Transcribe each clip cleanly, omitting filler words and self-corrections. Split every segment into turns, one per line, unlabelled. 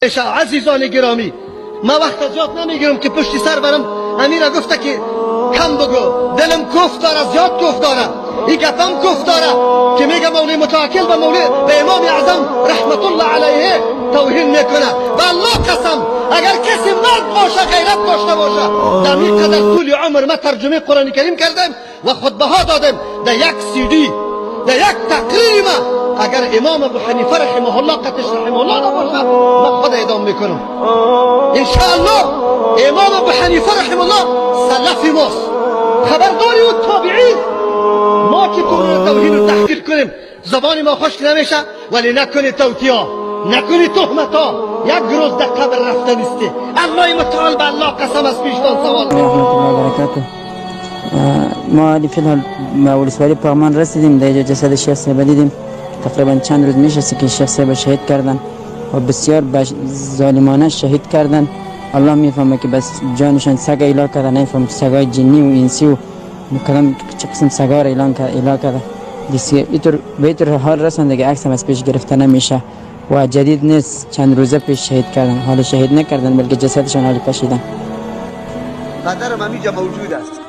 عزیزان گرامی، ما وقت زیاد نمیگیرم که پشتی سر برم. امیره گفته که کم بگو، دلم کوفت داره، زیاد کوفت داره، این گپم کوفت داره که میگه مولوی متوکل به مولوی به امام اعظم رحمت الله علیه توهین میکنه. به الله قسم اگر کسی مرد باشه، غیرت داشته باشه، در این قدر طول عمر ما ترجمه قرآن کریم کردم و خطبه ها دادم، در یک سی دی، در یک تقریر ما اگر امام ابو حنیفه رحمه الله قتش رحمه الله نباشه، من خود اعدام میکنم انشاءالله. امام ابو حنیفه رحمه الله سلف ماست، خبرداری و تابعین. ما که تو توهین و تحقیر کنیم زبان ما خشک نمیشه، ولی نکنی توطیا، نکنی تهمت ها. یک روز در قبر رفته نیستی. الله متعال به الله قسم از پیشتان سوال.
رحمت الله وبرکاته. ما فی الحال به ولسوالی پغمان رسیدیم. در اینجا جسد شیخ صاحب دیدیم. تقریبا چند روز میشه که شیخ صاحب شهید کردن و بسیار ظالمانه شهید کردن. الله میفهمه که بس جانشان سگ ایلا کرده، نمیفهم سگای جنی و انسی و کدام چه قسم سگا را اعلان کرده، ایلا کرده. اینطور به اینطور حال رسانده که عکس هم از پیش گرفته نمیشه و جدید نیست، چند روزه پیش شهید کردن. حال شهید نکردن، بلکه جسدشان حال کشیدن.
پدرم همیجا موجود است.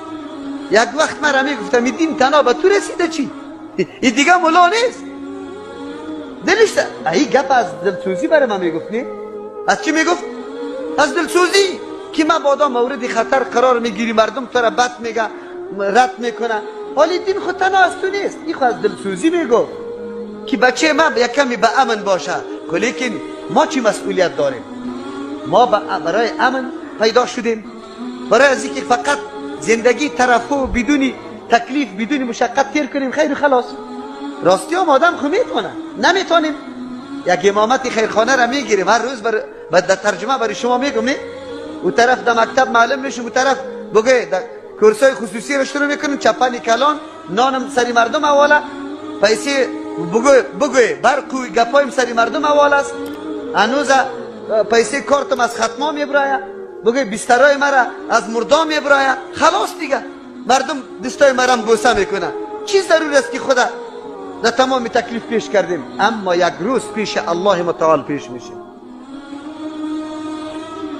یک وقت من میگفتم این دین تنها به تو رسیده چی؟ این دیگه ملا نیست. دلش این گپ از دلسوزی برای من میگفت. نه، از چی میگفت؟ از دلسوزی که من بادا مورد خطر قرار میگیری، مردم تو را بد میگه، رد میکنه. حالی دین خود تنها از تو نیست. این خود از دلسوزی میگفت که بچه من یک کمی به امن باشه. لیکن ما چی مسئولیت داریم؟ ما برای امن پیدا شدیم، برای از اینکه فقط زندگی طرفو بدون تکلیف، بدون مشقت تیر کنیم، خیر خلاص. راستی هم آدم خو میتونه، نمیتونیم. یک امامت خیرخانه را میگیریم هر روز بر در ترجمه برای شما میگم. نه، او طرف در مکتب معلم میشه، او طرف بگه در کورسای خصوصی را شروع میکنیم، چپن کلان نانم سری مردم حواله، پیسه بگو بگو برق و گپایم سری مردم حواله است، هنوز پیسه کارتم از ختما میبرایه، بگه بسترای مرا از مردا میبرایه. خلاص دیگه مردم دستای مرم بوسه میکنه. چی ضرور است که خدا در تمام تکلیف پیش کردیم، اما یک روز پیش الله متعال پیش میشیم.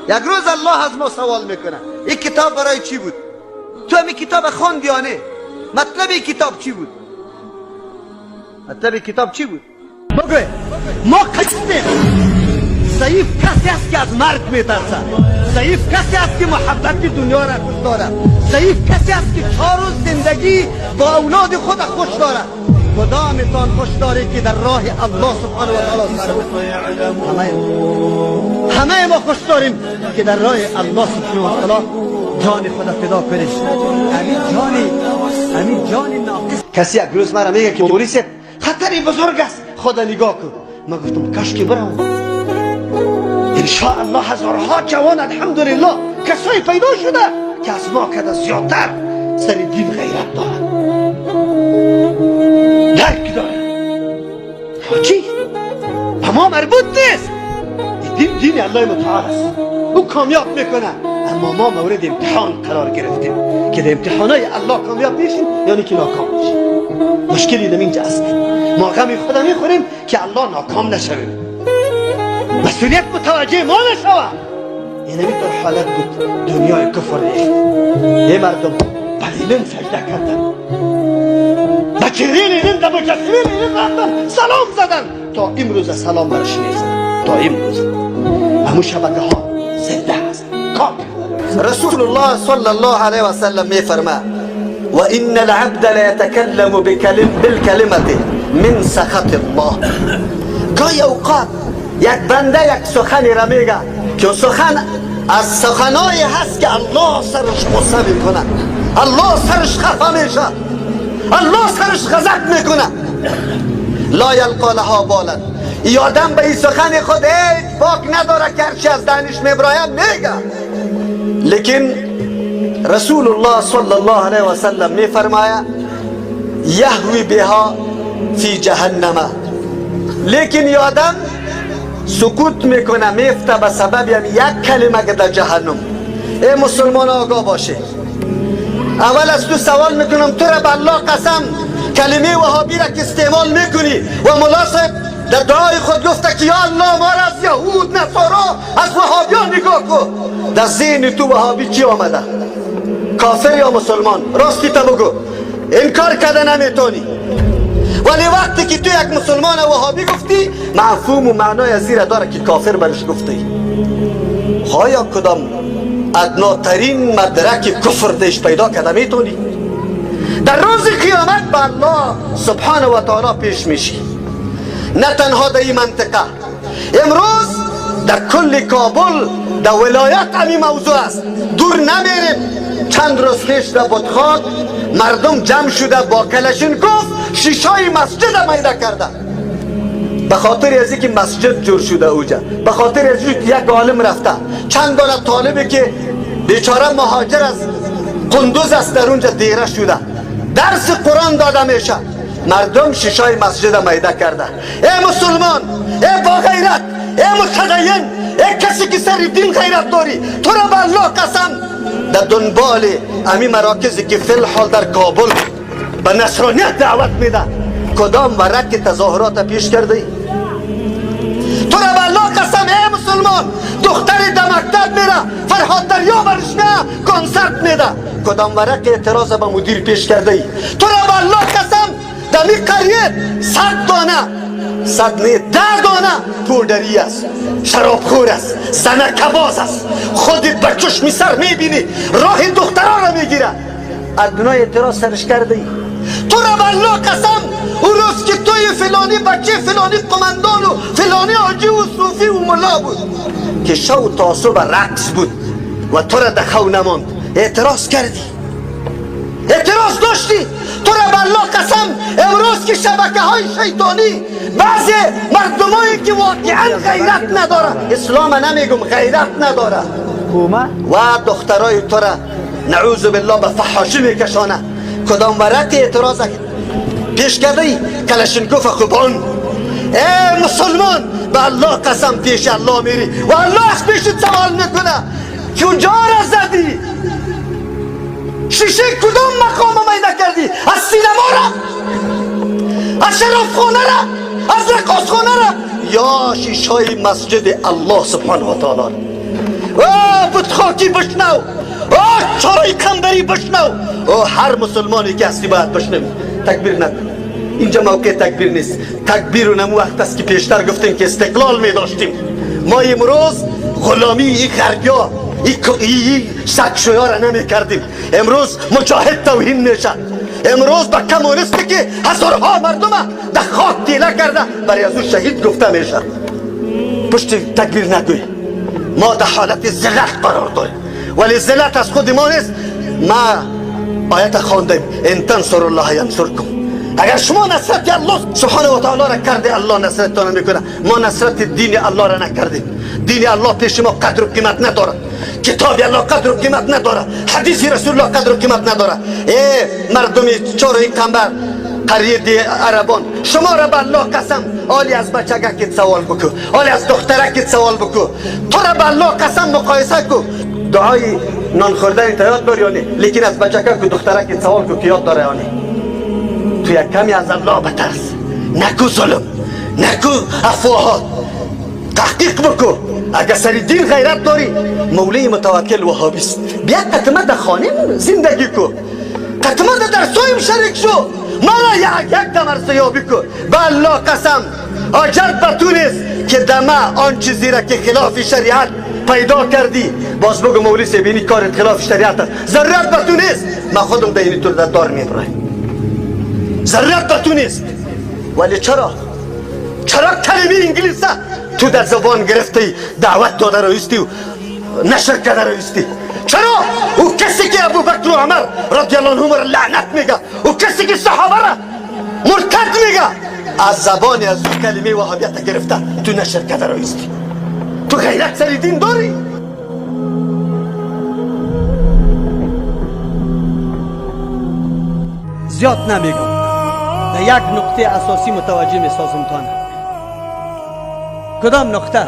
یک روز الله از ما سوال میکنه این کتاب برای چی بود؟ تو همین کتاب خواندی یا نه؟ مطلب این کتاب چی بود؟ مطلب کتاب چی بود؟ بگو ما قصدیم. ضعیف کسی است که از مرگ میترسد، ضعیف کسی است که محبت دنیا را خوش دارد، ضعیف کسی است که 4 روز زندگی با اولاد خود خوش دارد. کدامتان خوش داره که در راه الله سبحانه و تعالی سر؟ همه ما خوش داریم که در راه الله سبحانه و تعالی جان خود فدا کنیم. همین جان، همین جان ناقص. کسی یک روز مرا میگه که پلیس خطری بزرگ است، خدا نگاه کن. من گفتم کاش که برم. انشاءالله هزارها جوان الحمدلله کسایی پیدا شده که از ما کده زیادتر سر دین غیرت دارن، درک دارن. چی؟ به ما مربوط نیست. دین دین الله متعال است، او کامیاب میکنه. اما ما مورد امتحان قرار گرفتیم که در امتحانای الله کامیاب میشیم یعنی که ناکام میشیم. مشکلی در اینجا است. ما غم خدا میخوریم که الله ناکام نشویم، مسئولیت متوجه ما نشود. این همینطور حالت بود. دنیای کفر ریخت. ای مردم به لینن سجده کردن، به چهره لینن، در مجسمه لینن رفتن سلام زدن. تا امروز سلام برش نیست. تا امروز همون شبکه ها زنده هست، کار.
رسول الله صلی الله علیه و سلم میفرما و ان العبد لیتکلم بالکلمه من سخط الله. گاهی اوقات یک بنده یک سخنی را میگه که سخن از سخنایی هست که الله سرش غصه میکنه، الله سرش خفه میشه، الله سرش غضب میکنه. لا یلقا لها بالا. ای آدم به این سخن خود هیچ باک نداره که هرچی از دهنش میبراید میگه. لیکن رسول الله صلی الله علیه و سلم میفرماید یهوی بها فی جهنم. لیکن ای آدم سکوت میکنه، میفته به سبب یک کلمه که در جهنم. ای مسلمان آگاه باشه. اول از تو سوال میکنم، تو را به الله قسم کلمه وهابی را که استعمال میکنی و ملا صاحب در دعای خود گفته که یا الله ما را از یهود، نصارا بگو در ذهن تو وهابی چی آمده؟ کافر یا مسلمان؟ راستی تا بگو، انکار کرده نمیتونی. ولی وقتی که تو یک مسلمان وهابی گفتی، مفهوم و معنای از زیر داره که کافر برش گفتی. آیا کدام ادناترین مدرک کفر دیش پیدا کرده میتونی؟ در روز قیامت به الله سبحانه و تعالی پیش میشی. نه تنها در این منطقه، امروز در کل کابل، در ولایت همین موضوع است. دور نمیریم، چند روز پیش در بطخاک مردم جمع شده با کلشینکوف شیشای مسجد میده کرده، به خاطر از اینکه مسجد جور شده اوجا، به خاطر از اینکه یک عالم رفته، چند دانه طالبی که بیچاره مهاجر از قندوز است در اونجا دیره شده، درس قرآن داده میشه، مردم شیشای مسجد میده کرده. ای مسلمان، ای با غیرت، ای متدین، ای کسی که سر دین غیرت داری، تو را به الله قسم، در دنبال امی مراکزی که فی الحال در کابل به نصرانیت دعوت میده، کدام ورق تظاهرات پیش کرده ای؟ تو را به الله قسم ای مسلمان، دختری در مکتب میره، فرهاد دریا برش میه، کنسرت میده، کدام ورق اعتراض به مدیر پیش کرده ای؟ تو را به الله قسم، در می قریه 100 دانه، 100 نه 10 دانه پودری است، شرابخور است، زنکباز است، خودت به چشم سر میبینی، راه دخترها را میگیره، ادنای اعتراض سرش کرده ای؟ تو را به الله قسم، او روز که توی فلانی بچه فلانی قمندان و فلانی حاجی و صوفی و ملا بود که شو تا صبح رقص بود و تو را در خو نماند، اعتراض کردی، اعتراض داشتی. تو را به الله قسم، امروز که شبکه های شیطانی، بعضی مردمایی که واقعا غیرت نداره، اسلام نمیگم، غیرت نداره، و دخترای تو را نعوذ بالله به فحاشی میکشانه، کدام ورق اعتراض پیش کرده ای؟ کلشینکوف خوبان. ای مسلمان، به الله قسم پیش الله میری و الله از پیشت سوال میکنه کجا را زدی؟ شیشه کدام مقام میده کردی؟ از سینما را، از شرابخانه را، از رقاصخانه را، یا شیشه مسجد الله سبحانه و تعالی را؟ او بتخاکی بشنو، او چارای قنبری بشنو، او هر مسلمانی که هستی باید بشنوی. تکبیر نکن، اینجا موقع تکبیر نیست. تکبیر و نمو وقت است که پیشتر گفتیم که استقلال می داشتیم. ما امروز غلامی ای غربیا، ای سگشویا را نمی کردیم. امروز مجاهد توهین میشه، امروز به کمونیستی که هزارها مردم در خاک تیله کرده برای از او شهید گفته میشه. پشت تکبیر نگوی. ما در حالت ذلت قرار داریم، ولی ذلت از خود ما نیست. ما آیت خواندیم، ان تنصروا الله ینصرکم. اگر شما نصرت الله سبحانه و تعالی را کرده، الله نصرتتان میکنه. ما نصرت دین الله را نکردیم. دین الله پیش ما قدر و قیمت نداره، کتاب الله قدر و قیمت نداره، حدیث رسول الله قدر و قیمت نداره. ای مردم چارای قنبر، قریه عربان، شما را به الله قسم، آلی از بچگکت سوال بکو، آلی از دخترکت سوال بکو، تو را به الله قسم مقایسه کو. دعای نان خوردن تا یاد داری یا نه؟ لیکن از بچگک و دخترکت سوال کو که یاد داره یا نه. تو یک کمی از الله بترس، نکو ظلم، نکو افواهات، تحقیق بکو. اگر سر دین غیرت داری، مولی متوکل وهابی است، بیا قطمه در خانه زندگی کو، قطمه در درسایم شریک شو، مرا یک یک دمرسیابی کو. به الله قسم، اجر به تو نیست که دمه آن چیزی را که خلاف شریعت پیدا کردی باز بگو مولی سبینی کارت خلاف شریعت است. ضرورت به تو نیست، من خودم در این طور دار میبرم. ضرورت به تو نیست. ولی چرا کلمه انگلیسه تو در زبان گرفتی، دعوت داده رویستی و نشر کرده رویستی؟ چرا او کسی که ابوبکر و عمر رضی الله عنهما را لعنت میگه، او کسی که صحابه را مرتد میگه، از زبان از او کلمه وهابیت گرفته تو نشر کرده رویستی؟ تو غیرت سر دین داری؟
زیاد نمیگم، در یک نقطه اساسی متوجه میسازم تانه. کدام نقطه؟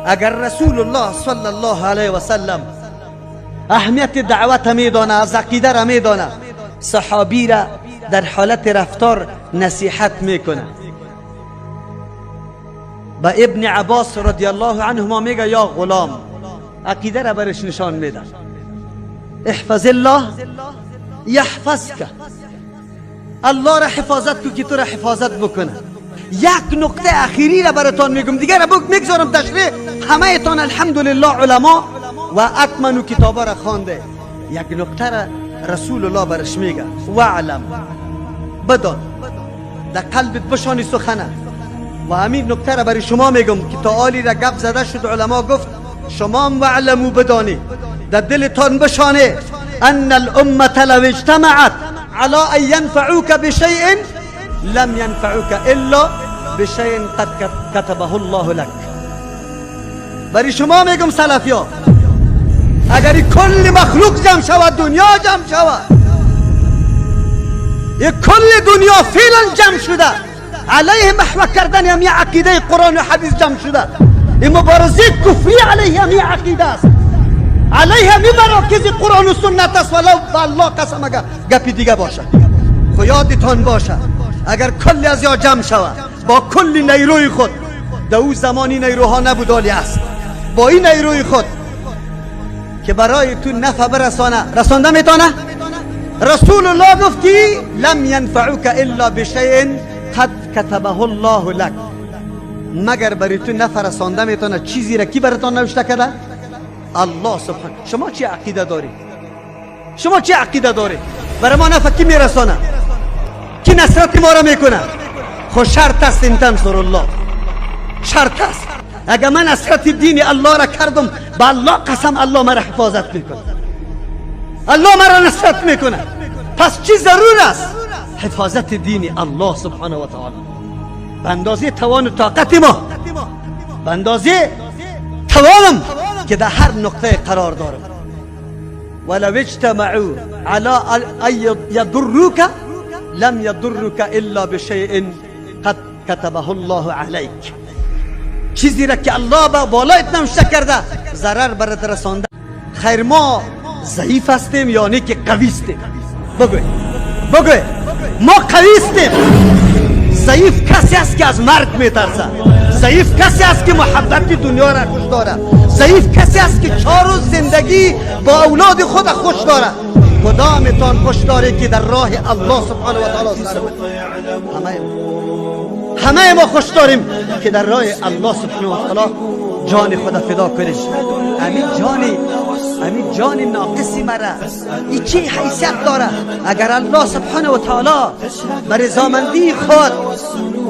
اگر رسول الله صلی الله علیه و سلم اهمیت دعوت میدانه، از عقیده را میدانه، صحابی را در حالت رفتار نصیحت میکنه. با ابن عباس رضی الله عنهما میگه یا غلام، عقیده را برش نشان میده. احفظ الله یحفظک، الله را حفاظت کو که تو را حفاظت بکنه. یک نقطه اخیری را براتان میگم، دیگه را میگذارم تشریح. همه تان الحمدلله علما و اتمنو کتابا را خوانده. یک نقطه را رسول الله برش میگه، واعلم، بدان، در قلبت بشانی سخنه. و همین نکته را برای شما میگم که تا آلی را گپ زده شد، علما گفت شما هم واعلمو بدانی، در دلتان بشانه، ان الامة لو اجتمعت على ان ينفعوك بشيء لم ينفعوك الا بشيء قد كتبه الله لك. برای شما میگم سلفیا، اگر کل مخلوق جمع شود، دنیا جمع شود، یک کل دنیا فعلا جمع شده علیه محو کردن همی عقیده قرآن و حدیث جمع شده، این مبارزه کفری علیه همی عقیده است، علیه همی مراکز قرآن و سنت است. ولو به الله قسم اگر گپی دیگه باشه، خو یادتان باشه اگر کل از یا جمع شود با کل نیروی خود، در او زمانی نیروها نبود آلی است، با این نیروی خود که برای تو نفع برسانه، رسانده میتونه؟ رسول الله گفت که لم ينفعك الا بشيء قد كتبه الله لك، مگر برای تو نفع رسانده میتونه چیزی را کی براتون نوشته کرده؟ الله سبحانه. شما چی عقیده داری؟ شما چی عقیده داری؟ برای ما نفع کی میرسانه؟ کی نصرت ما را میکنه؟ خو شرط است ان تنصر الله، شرط است. اگر من نصرت دین الله را کردم، به الله قسم الله مرا حفاظت میکنه، الله مرا نصرت میکنه. پس چی ضرور است؟ حفاظت دین الله سبحانه و تعالی به اندازه توان و طاقت ما، به اندازه توانم که در هر نقطه قرار دارم. ولو اجتمعوا على ان يضروك لم يضرك الا بشيء قد كتبه الله عليك. چیزی را که الله با بالایت نوشته کرده ضرر برات رسانده. خیر ما ضعیف هستیم یا نه که قوی هستیم؟ بگوی بگوی، ما قوی هستیم. ضعیف کسی است که از مرگ میترسه، ضعیف کسی است که محبت دنیا را خوش داره، ضعیف کسی است که 4 روز زندگی با اولاد خود خوش داره. کدامتان خوش داره که در راه الله سبحانه و تعالی سر همه ما خوش داریم که در راه الله سبحانه و تعالی جان خود فدا کنیم. امین جان ناقصی مرا ای چه حیثیت داره؟ اگر الله سبحانه و تعالی بر رضامندی خود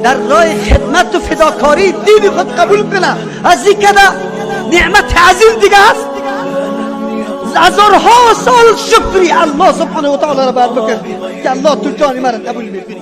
در راه خدمت و فداکاری دین خود قبول کنه، از این کده نعمت عظیم دیگه است. هزارها سال شکری الله سبحانه و تعالی را باید بکن که الله تو جان مرا قبول میکنی.